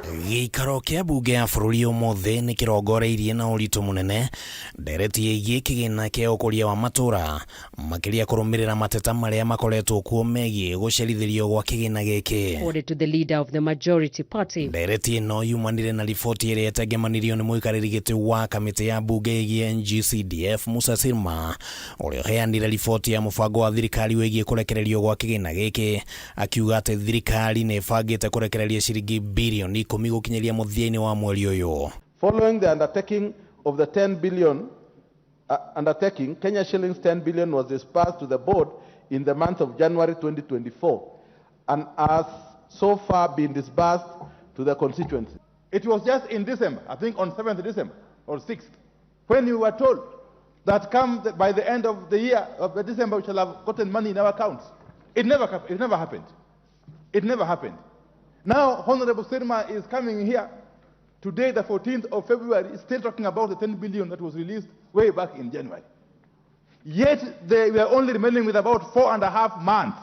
Gĩikaro kĩa mbunge ya bũrũri ũmũthĩ nĩ kĩrongoreirie na ũritũ mũnene ndereti ĩgiĩ kĩgĩna kĩa ũkũria wa matũra, makĩria kũrũmĩrĩra mateta marĩa makoretwo kuo megiĩ gũcerithĩrio gwa kĩgĩna gĩkĩ. According to the leader of the majority party. Ndereti ĩno yumanire na riboti ĩrĩa ĩtengemanirio nĩ mũikarĩri gĩtĩ wa kamĩtĩ ya mbunge ĩgiĩ NGCDF Musa Sirma, ũrĩa ũheanire riboti ya mũbango wa thirikari wĩgiĩ kũrekererio gwa kĩgĩna gĩkĩ, akiuga atĩ thirikari nĩ ĩbangĩte kũrekereria ciringi birioni 10 gũkinyĩria mũthia-inĩ wa mweri ũyũ. Following the undertaking of the 10 billion undertaking, Kenya shillings 10 billion was disbursed to the board in the month of January 2024 and has so far been disbursed to the constituency. It was just in December, I think on 7th December or 6th, when we were told that come by the end of the year, of the December, we shall have gotten money in our accounts. It never happened. It never happened. Now, Honorable Sirma is coming here today, the 14th of February, still talking about the 10 billion that was released way back in January. Yet, we are only remaining with about 4.5 months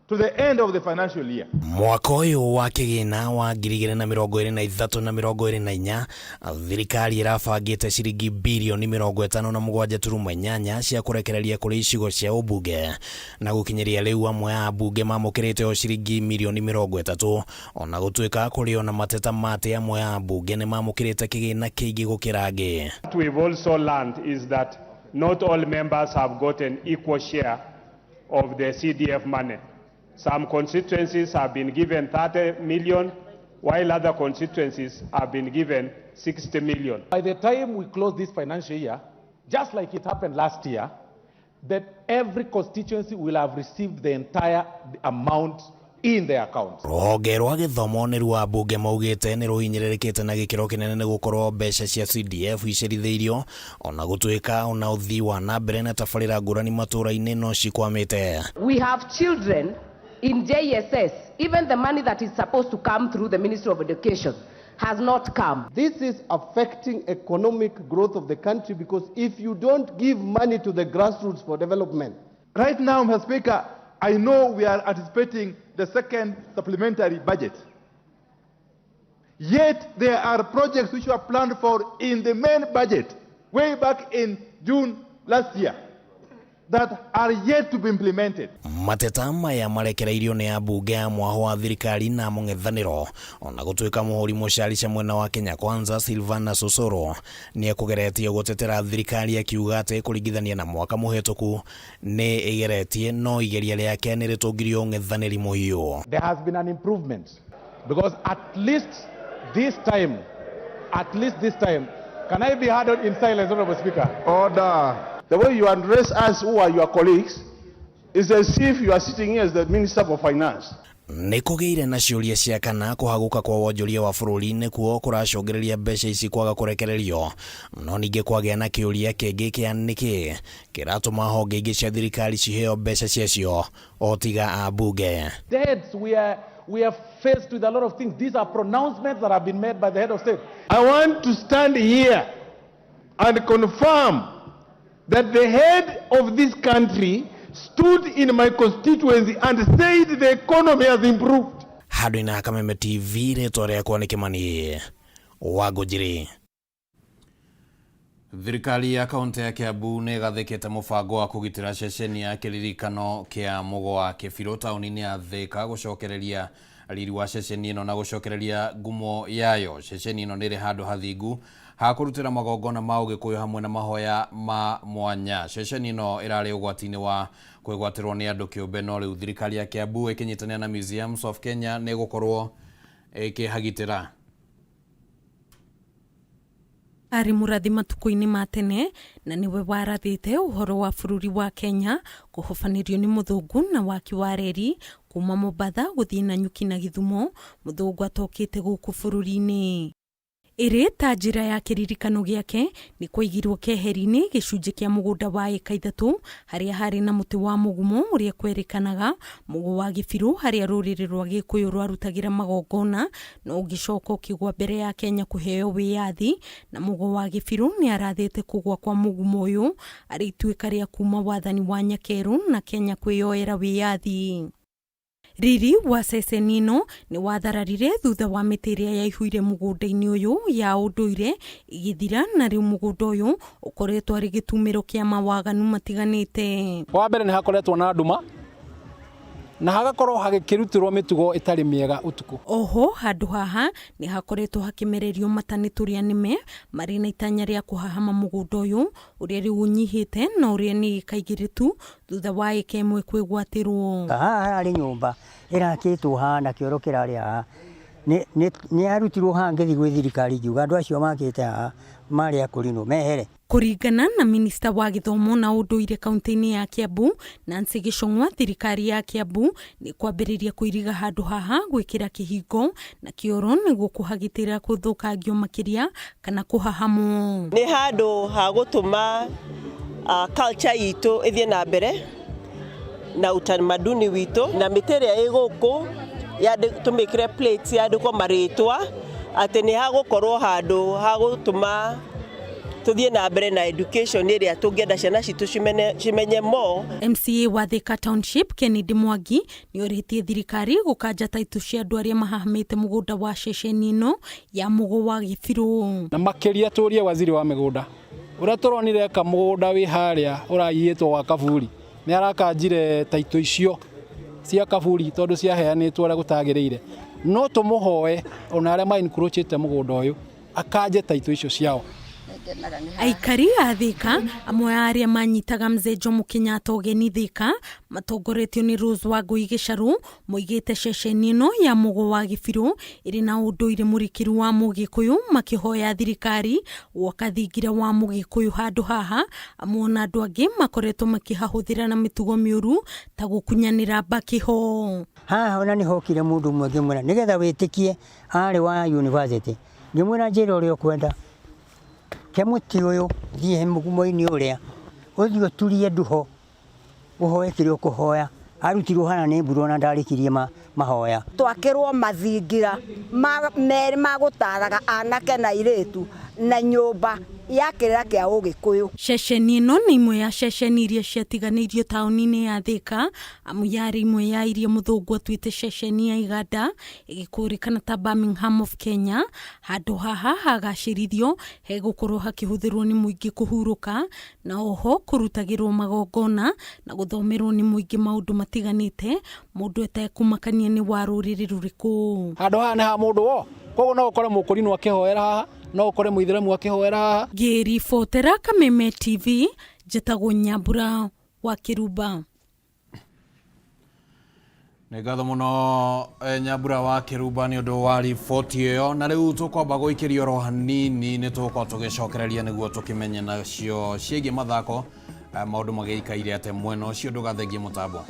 to the end of the financial year. Mwaka ũyũ wa kĩgĩna wa 2023 na 24, thirikari ĩrabangĩte ciringi birioni 57.8 cia kũrekereria kũrĩ icigo cia ũmbunge, na gũkinyĩria rĩu amwe a ambunge mamũkĩrĩte o ciringi mirioni 30, ona gũtuĩka kũrĩ ona mateta ma atĩ amwe a ambunge nĩ mamũkĩrĩte kĩgĩna kĩingĩ gũkĩra angĩ. What we've also learned is that not all members have gotten equal share of the CDF money. Some constituencies have been given 30 million, while other constituencies have been given 60 million. By the time we close this financial year, just like it happened last year, that every constituency will have received the entire amount in their account. Rũhonge rwa gĩthomo nĩ ruo ambunge maugĩte nĩ rũhinyĩrĩrĩkĩte na gĩkĩro kĩnene nĩ gũkorwo mbeca cia CDF icerithĩirio, ona gũtuĩka ona ũthii wa na mbere na tabarĩra ngũrani matũra-inĩ no cikwamĩte. We have children in JSS. Even the money that is supposed to come through the Ministry of Education has not come. This is affecting economic growth of the country because if you don't give money to the grassroots for development. Right now, Mr. Speaker, I know we are anticipating the second supplementary budget. Yet there are projects which were planned for in the main budget way back in June last year that are yet to be implemented. Mateta maya marekereirio nĩ ambunge a mwaho wa thirikari na mũng'ethanĩro, ona gũtuĩka mũhũri mũcarica mwena wa Kenya Kwanza Silvana Sosoro nĩ ekũgeretie gũtetera thirikari, akiuga atĩ kũringithania na mwaka mũhĩtũku nĩ ĩgeretie, no igeria rĩake nĩ rĩtũngirio ũng'ethanĩri mũhiũ. There has been an improvement because at least this time, at least this time, can I be heard in silence, Honorable Speaker? Order. The way you address us who are your colleagues is as if you are sitting here as the Minister for Finance. Nĩ kũgĩire na ciũria cia kana kũhagũka kwa wonjoria wa bũrũri nĩkuo kũracũngĩrĩria mbeca ici kwaga kũrekererio, no ningĩ kwagĩa na kĩũria kĩngĩ kĩa nĩkĩ kĩratũma honge ingĩ cia thirikari ciheo mbeca ciacio o tiga ambunge. Debts, we are faced with a lot of things. These are pronouncements that have been made by the head of state. I want to stand here and confirm that the head of this country stood in my constituency and said the economy has improved. Handũ-inĩ ha Kameme TV, rĩtwa rĩakwa nĩ Kĩmani wa Ngũnjiri. Thirikari ya kaunti ya Kiambu nĩ ĩgathĩkĩte mũbango wa kũgitĩra ceceni ya kĩririkano kĩa Mũgo wa Kĩbirũ taũni-inĩ ya Thĩka, gũcokereria riri wa ceceni ĩno na gũcokereria ngumo yayo. Ceceni ĩno nĩ ĩrĩ handũ hathingu ha kũrutĩra magongona ma ũgĩkũyũ hamwe na mahoya ma mwanya. Ceceni ĩno ĩrarĩ ũgwati-inĩ wa kwĩgwatĩrwo nĩ andũ kĩũmbe, no rĩu thirikari ya Kiambu ĩkĩnyitanĩra na Museums of Kenya nĩ ĩgũkorwo ĩkĩhagitĩra. Arĩ mũrathi matukũ-inĩ ma tene na nĩwe warathĩte ũhoro wa bũrũri wa Kenya kũhobanĩrio nĩ mũthũngũ na waki wa reri kuma Mombatha gũthiĩ Nanyuki na Gĩthumo mũthũngũ atokĩte gũkũ bũrũri-inĩ. Ĩrĩ ta njĩra ya kĩririkano gĩake, nĩ kwaigirwo keheri-inĩ gĩcunjĩ kĩa mũgũnda wa ĩka 3 harĩa harĩ na mũtĩ wa mũgumo ũrĩa kwerĩkanaga Mũgo wa Gĩbirũ, harĩa rũrĩrĩ rwa Gĩkũyũ rwarutagĩra magongona, no ũgĩcoka ũkĩgwa mbere ya Kenya kũheo wĩyathi. Na Mũgo wa Gĩbirũ nĩ arathĩte kũgwa kwa mũgumo ũyũ arĩ ituĩka rĩa kuma wathani wa Nyakerũ na Kenya kwĩyoera wĩyathi. Riri wa ceceni ĩno nĩ wathararire thutha wa mĩtĩ ĩrĩa yaihũire mũgũnda-inĩ ũyũ ya ũndũire ĩgĩthira, na rĩu mũgũnda ũyũ ũkoretwo arĩ gĩtumĩro kĩa mawaganu matiganĩte. Wa mbere nĩ hakoretwo na nduma na hagakorwo hagĩkĩrutĩrwo mĩtugo ĩtarĩ mĩega ũtukũ. Oho handũ haha nĩ hakoretwo hakĩmererio mata nĩ tũrĩa nĩme marĩ na itanya rĩa kũhahama mũgũnda ũyũ ũrĩa rĩu ũnyihĩte na ũrĩa nĩ ĩka igĩrĩ tu thutha wa ĩka ĩmwe kwĩgwatĩrwo. Haha hararĩ nyũmba ĩrakĩtwo haha na kĩoro kĩrarĩ haha, nĩ yarutirwo haha ngĩthiĩ gwĩ thirikari ngiuga andũ acio makĩte haha marĩ akũrinwo mehere. Kũringana na minista wa gĩthomo na ũndũire kaunti-inĩ ya Kiambu Nancy Gĩcũng'wa, thirikari ya Kiambu nĩ kwambĩrĩria kũiriga handũ haha gwĩkĩra kĩhingo na kĩoro nĩguo kũhagitĩra gũthũkangio makĩria kana kũhahamwo. Nĩ handũ ha gũtũma culture itũ ĩthiĩ na mbere na utamaduni witũ, na mĩtĩ ĩrĩa ĩ gũkũ tũmĩkĩre plates yandĩkwo marĩtwa atĩ nĩ hagũkorwo handũ ha gũtũma tũthiĩ na mbere na education ĩrĩa tũngĩenda ciana citũ cimenye more. MCA wa Thika Township Kennedy Mwangi nĩ orĩtie thirikari gũkanja taitũ cia andũ arĩa mahahamĩte mũgũnda wa ceceni ĩno ya Mũgo wa Gĩbirũ. Na makĩria tũrie waziri wa mĩgũnda ũrĩa tũronire eka mũgũnda wĩ harĩa ũraiyĩtwo wa Kaburi, nĩ arakanjire taitũ icio cia Kaburi tondũ ciaheanĩtwo ũrĩa gũtagĩrĩire. No tũmũhoe ona arĩa ma-encroachĩte mũgũnda ũyũ akanje taitũ icio ciao. Aikari a Thika amwe a arĩa manyitaga mzee Jomo Kenyatta ũgeni Thika matongoretio nĩ Rose Wangui Gĩcarũ moigĩte ceceni ĩno ya Mũgo wa Gĩbirũ ĩrĩ na ũndũire mũrikĩru wa Mũgĩkũyũ, makĩhoya thirikari gwaka thingira wa Mũgĩkũyũ handũ haha, amwe ona andũ angĩ makoretwo makĩhahũthĩra na mĩtugo mĩũru ta gũkunyanĩra mbakĩho. Haha ona nĩ hokire mũndũ ũmwe ngĩmwĩra nĩgetha wĩtĩkie arĩ wa university, ngĩmwĩra njĩra ũrĩa ũkwenda ke mũtĩ ũyũ thiĩ mũgumo-inĩ ũrĩa ũthiĩ ũturie nduho ũhoe kĩrĩa ũkũhoya. Arutirwo hana nĩ mbura ona ndarĩkirie mahoya. Twakĩrwo mathingira merĩ ma gũtaraga anake na airĩtu na nyũmba ya kĩrĩra kĩa Ũgĩkũyũ. Ceceni ĩno nĩ imwe ya ceceni iria ciatiganĩirio taũni-inĩ ya Thika, amu yarĩ imwe ya iria mũthũngũ atuĩte ceceni ya iganda ĩgĩkũrĩkana ta Birmingham of Kenya. Handũ haha hagacĩrithio hegũkorwo hakĩhũthĩrwo nĩ mũingĩ kũhurũka na oho kũrutagĩrwo magongona na gũthomerwo nĩ mũingĩ maũndũ matiganĩte mũndũ etekũmakania nĩ wa rũrĩrĩ rũrĩkũ. Handũ haha nĩ ha mũndũ wo, koguo no ũkore mũkũrinũ akĩhoera haha, no ũkore mũithĩramu akĩhoera haha. Ngĩribotera Kameme TV, njĩtagwo Nyambura wa Kĩrumba. Nĩ ngatho mũno Nyambura wa Kĩrumba nĩ ũndũ wa riboti ĩyo. Na rĩu tũkwamba gũikĩrio oro hanini nĩ tũgũkorwo tũgĩcokereria nĩguo tũkĩmenye nacio ciĩgiĩ mathako, maũndũ magĩikaire atĩa mwena ũcio. Ndũgathengie mũtambo.